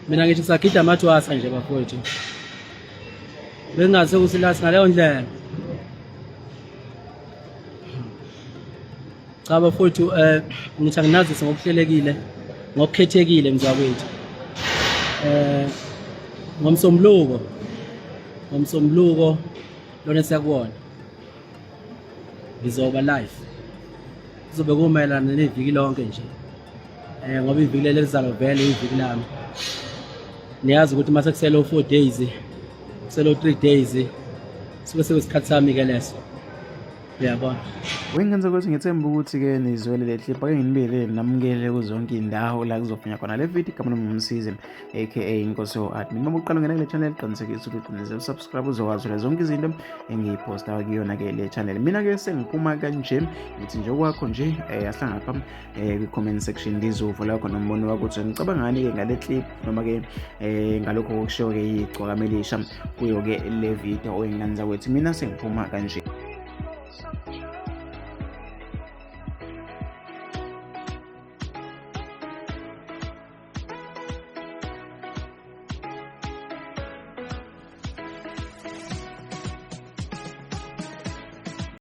Mina ngithi sagida amathwasa nje bafowethu. Bengingase ukuthi la singaleyo ndlela. Cha bafowethu, ngithi anginazise ngokuhlelekile, ngokukhethekile mzakwethu. Ngomsombuluko lona siyakuwona. Ngizoba live. Kuzobe kumayelana neviki lonke nje. Ngoba iviki leli elizayo vele iviki lami. Niyazi ukuthi mase kusele u4 days, kusele u3 days, suke sekuyisikhathi sami ke leso. Uyabona? Wengenza ukuthi ngithemba ukuthi-ke nizwele le clip, ake nginibelele namukele kuzonke iy'ndawo la kuzofunya khona le video. Igama lami uMsizi, aka Inkosi yo-Admin. Uma uqala ungena kule channel, qinisekisa ukuthi uqinise usubscribe, uzokwazi zonke izinto engiyiphosta kuyona-ke le channel. Mina-ke sengiphuma kanje, ngithi nje okwakho nje ahlangana lapha kwi-comment section, ngizova lakho nombono wakho ukuthi ngicabangani-ke ngale clip noma-ke ngalokho okushiwo-ke yigcwakama elisha kuyo-ke le video. Oyingane zakwethu, mina sengiphuma kanje.